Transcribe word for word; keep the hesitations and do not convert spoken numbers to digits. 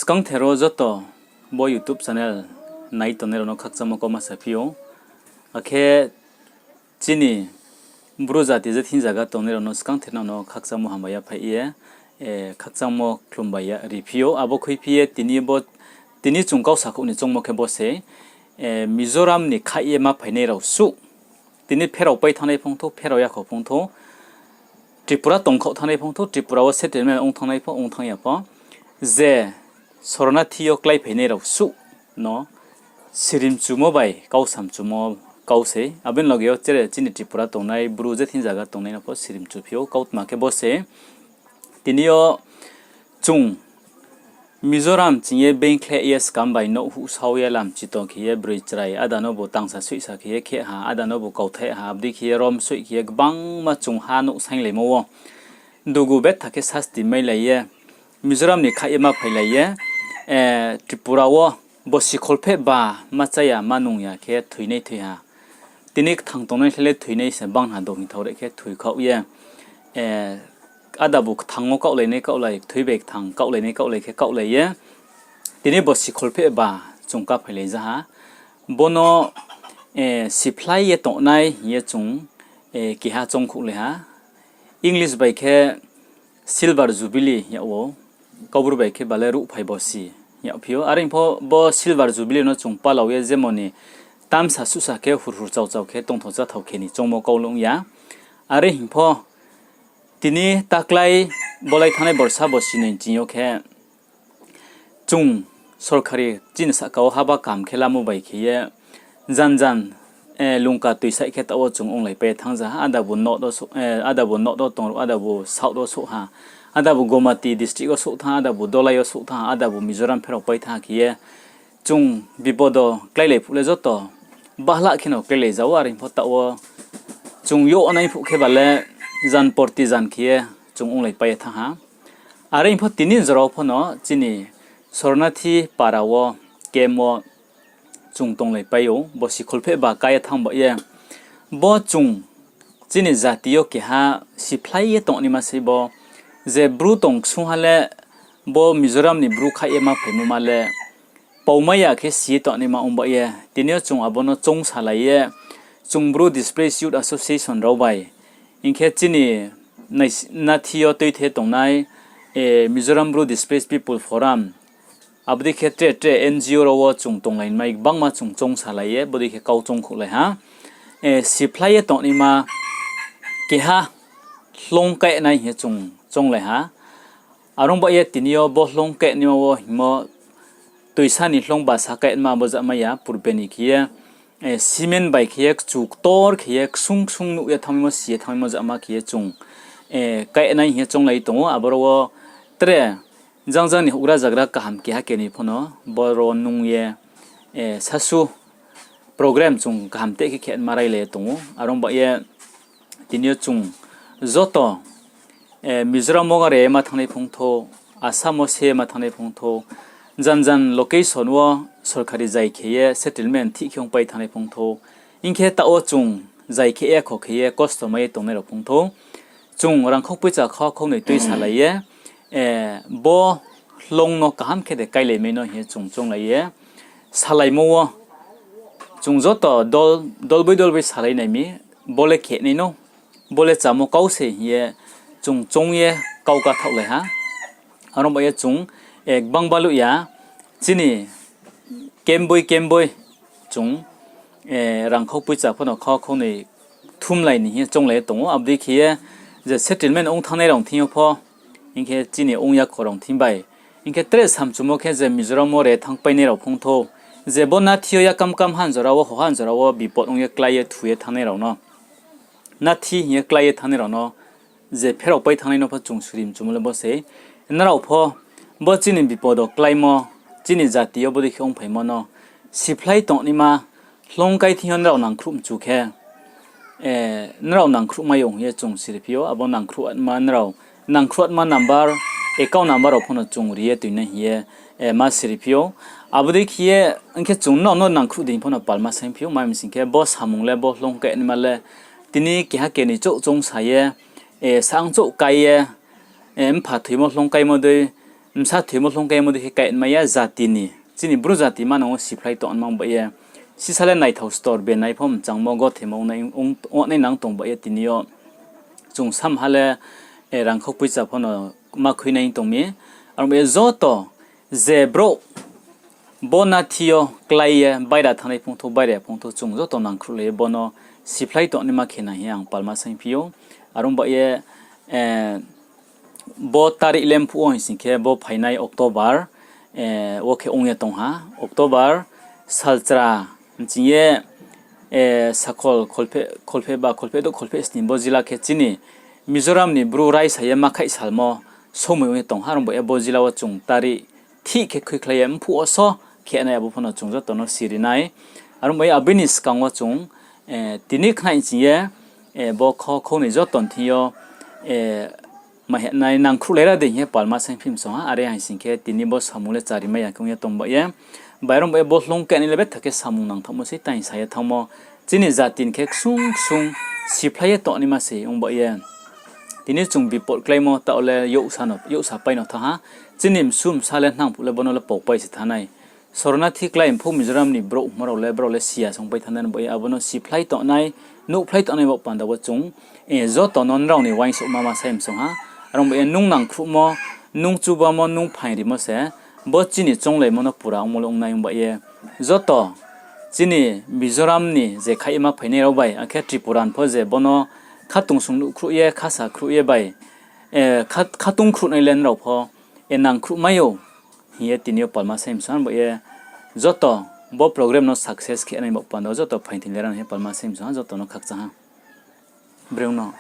Skangther wo joto bo YouTube channel nai tongnai rao no khakchangmo kauma saphi ou. Akhe chini Bru jati je thing zaga tongnai rao no skangther no no khakchangmo hambai ya phai ye, khakchangmo khlumbai ya riphi ou. Abo khuiphi ye tini chung kau sakhouh ni choungmo khe bo se, Mizoram ni khaih ye ma phainai rao suh, tini pherao pai thanngnai phongthou, pherao yakho phongthou, Tripura tongkhaoh thanngnai phongthou, Tripura wo settlement ong thanngnai pho, ong thanng ya pho, je sornathi yo kláiphainai rao suh no sirimchumo bai kau samchumo kau sei. Abo ni loge yo chere chini Tripura tongnai Bru je thing zaga tongnai no pho sirimchuphi ou. Kautma khe bo se, tini yo chung Mizoram ching ye beingkhleh ye skam bai nouh huh sao ye lam chito khe ye broi chrai, ada nobu tangsa soihsa khe ye kheh ha, ada nobu kauthai ha, abo dei khe ye rom soih khe ye gbangma chung ha nouh sainglaimo wo dugu betha khe sasti mailai ye, Mizoram ni khaih ye ma phailai ye, Tripura wo bosi kholpheh ba ma chá ya ma nung ya khe thoinai thoi ha. Tini kthang tongnai khle le thoinai se bang ha, do hing thao re khe thoikhaoh ye, adabu kthang wo kaohlainai kaohlai, kthoi bai kthang kaohlainai kaohlai khe kaohlai ye, tini bosi kholpheh ba chung kaphailai ja ha. Bo no siphlai ye tongnai hing ye chung keha choungkhouhlai ha. English bai khe Silver Jubilee yag ou, Kaubru bai khe bale ruhphai bosi yagphi ou. Are hing pho bo Silver Jubilee no chung palau ye jemon ni tamsa suhsa khe hurhur chauchau khe tongthao cháthao khe ni choungmo kau lung ya. Are hing pho tini taklái bolai thanngnai borsa bosi ni ching yo khe chung sorkari chini sahka wo haba kaham khe lamo bai khe ye jan jan lungka tuisaih khe taoh wo chung onglaipai ye thanng ja ha. Adabu north wo tong ruh, adabu south wo souh ha, adabu Gomati district wo souh thanng, adabu Dolai yo souh thanng, adabu Mizoram pherao pai thanng khe ye chung bipodo kláilai phuh le joto bahlah khe no kláilai ja ou. Are hing pho taoh wo chung yag nai phuh khe bale jan porti jan khe ye chung onglaipai ye thanng ha. Are hing pho tini jora wo pho no chini sornathi para wo, camp wo chung tonglaipai ou, bosi kholpheh ba ká ye thanng ba ye. Bo chung chini jati yo keha siphlai ye tongnaima sei bo, je Bru tong ksung ha le bo Mizoram ni Bru khaih ye ma phaimo ma le paumai ya khe si ye tongnaima ong ba ye. Tini yo chung abo no choungsalai ye, chung Bru Displaced Youth Association rao bai, hing khe chini naisi-, nathi yo tuithe tongnai Mizoram Bru Displaced People Forum, abo dei khe tre tre N G O rao wo chung tonglaimai gbangma chung choungsalai ye, bodei khe kau choungkhouhlai ha. Siphlai ye tongnaima keha hloung kainai hing ye chung chounglai ha. Are ong ba ye tini yo bo hloung kainaima wo hingmo toisa ni hloung basa kainaima abo jama ya, purbe ni khe ye, cement bai khe ye kchu ktor khe ye ksung ksung nuh ye thanngmaimo si ye thanngmaimo jama khe ye chung kainai hing ye chounglai tong ou. Aboro wo tre jang jang ni houhgra zagra kaham keha kenoi pho no boro nung ye sasu program chung kaham teh khe khe ma railai ye tong ou. Are ong ba ye tini yo chung joto Mizoram wo re ma thanngnai phongthou, Assam wo se ma thanngnai phongthou, jan jan location wo sorkari zai khe ye settlement thih khe ongpai thanngnai phongthou, hing khe taoh wo chung zai khe ye kho khe ye kosto mai ye tongnai rao phongthou, chung rangkhau poicha kha khaunoi tuisalai ye, bo hloung no kaham khe de káilaimai no hing ye chung chounglai ye salaimo wo chung joto dol, dol bai dol bai salai nai mi, bo le khenai no, bo le chámo kau se hing ye chung choung ye kau kathaohlai ha. Are ong ba ye chung gbang baluh ya, chini kemboi kemboi chung rangkhau poicha pho no kha khaunoi thumlai ni hing ye chounglai ye tong ou. Abo dei khe ye je settlement ong thanngnai rao thing yo pho, hing khe chini ong yakho rao thing bai, hing khe tre samchumo khe je Mizoram wo re thanngpainai rao phongthou, je bo nathi yo yakam kam hanjora wo, ho hanjora wo bipod ong ye klái ye thu ye thanngnai rao no, nathi hing ye klái ye thanngnai rao no, je pherao pai thanngnai no pho chung suri mchumo le bo sei. Nrao pho bo chini bipod wo kláimo, chini jati yo bodei khe ongphaimo no siphlai tongnaima hloung kai thing yo nrao nangkhruh mchu khe, nrao nangkhruh mai ou hing ye chung siriphi ou. Abo nangkhruh atma nrao, nangkhruh atma number, account number rao pho no chung ri ye tuinai hing ye ma siriphi ou. Abo dei khe ye, hing khe chung nrao no nangkhruh dei pho no palma saingphi ou, ma mi sing khe bo samung le, bo hloung kainaima le, tini keha kenoi chouh choungsa ye, saang chouh kái ye, mpha thoimo hloung káimo dei, bsa thoimo hloung kaimo dei khe kaimai ya jati ni, chini Bru jati manang wo siphlai tongma bai ye, sisa le naithao stor benai pho mchangmo gothemo ong nai nang tong bai ye tini yo chung samha le, rangkhau poicha pho no ma khui nai tong mi. Aro bai ye joto je brouh bo nathi yo klái ye baira thanngnai phungthou, baira phungthou chung joto nangkhruhlai ye bo no siphlai tongnaima khe nai hing ye ang palma saingphi ou. Aro bai ye, bo tarik le mphuh wo hing sing khe bo phainai October wo khe ong ye tong ha. October salchra nching ye, sakhol kholpheh ba kholpheh douh kholpheh sni bo jila khe chini Mizoram ni Bru raisa ye ma khaih salmo somoi ong ye tong ha. Aro bai ye bo jila wo chung tarik thih khe khuikhlai ye mphuh wo so khe nai abo pho no chung joto no siri nai. Aro bai ye abini skang wo chung tini khnai nching ye bo kho khou ni joto ni thing yo ma hing nai nangkhruhlai ra dei hing ye palma saingphi msong ha. Are hing sing khe tini bo samung le charimai ya khe ong ye tong bai ye. Bai aro bai ye bo hloung kainai le betha khe samung nangthaohmo sei tang sa ye thanngmo. Chini jati ni khe ksung ksung siphlai ye tongnaima se ong bai ye. Tini chung bipot kláimo taoh le youhsa pai no thanng ha. Chini msu msa le hnang phuh le bo no le paupai se thanng nai. Sornathi klái mphuh Mizoram ni brouh hmo rao le brao le siya songpai thanng nai bai ye abo no siphlai tongnai, nuhphlai tongnai baoh panda wo chung joto no nrao ni uaingsouhma ma sai msong ha. Aro bai ye nung nangkhruhmo, nung chubamo, nung phaing rimo se bo chini chounglaimo no pura ongmo le ong nai ong bai ye. Joto chini Mizoram ni je khaih ye ma phainai rao bai, akhe Tripura ni pho je bo no khatungsung nuhkhruh ye, khasa khruh ye bai, khatungkhruhnai le nrao pho nangkhruhmai ou hing ye tini yo palma sai msong ha. Bai ye joto bo program no success khe nai baoh panda wo joto phaingthing le ra nai hing ye palma sai msong ha, joto no khakchang ha. Breng no